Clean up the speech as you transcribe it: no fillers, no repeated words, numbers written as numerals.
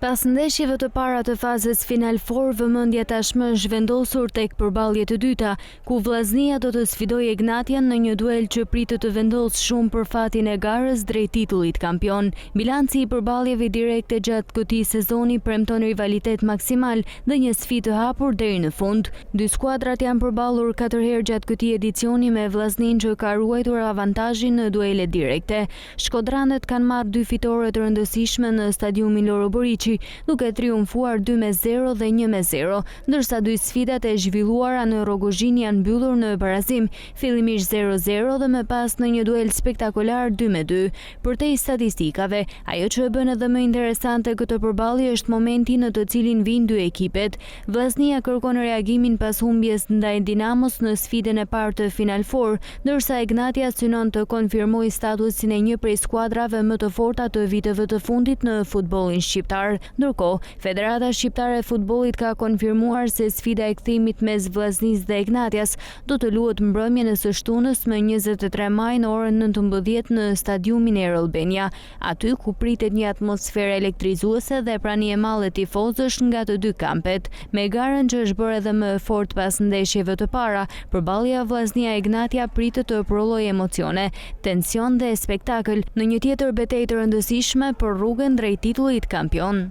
Pas ndeshjeve të para të fazës Final Four, vëmendja tashmë është zhvendosur tek përballjet e dyta, ku Vllaznia do të sfidojë Egnatian në një duel që pritet të vendosë shumë për fatin e garës drejt titullit kampion. Bilanci i përballjeve direkte gjatë këtij sezoni premton rivalitet maksimal dhe një sfidë të hapur deri në fund. Dy skuadrat janë përballur katër herë gjatë këtij edicioni me Vllazninë që ka ruajtur avantazhin në duelet direkte. Shkodranët kanë marrë dy fitore të rëndësishme në stadiumin Loro Boriçi, duke triumfuar 2-0 dhe 1-0, ndërsa dy sfidat e zhvilluara në Rrogozhinë janë mbyllur në barazim, fillimisht 0-0 dhe më pas në një duel spektakolar 2-2. Përtej statistikave, ajo që e bën edhe më interesante këtë përballje është momenti në të cilin vijnë dy ekipet. Vllaznia kërkon reagimin pas humbjes ndaj Dinamos në sfidën e parë të Final Four, ndërsa Egnatia synon të konfirmojë statusin e një prej skuadrave më të forta të viteve të fundit në futbollin shqiptar. Ndërkohë, Federata Shqiptare e Futbollit ka konfirmuar se sfida e kthimit mes Vllaznisë dhe Egnatias do të luhet mbrëmjen e së shtunës më 23 maj në orën 19 në stadiumin Air Albania, aty ku pritet një atmosferë elektrizuese dhe prani e madhe tifozësh nga të dy kampet. Me garën që është bërë edhe më e fortë pas ndeshjeve të para, përballja Vllaznia-Egnatia pritet të prodhojë emocione, tension dhe spektakël në një tjetër betejë të rëndësishme për rrugën drejt titullit kampion.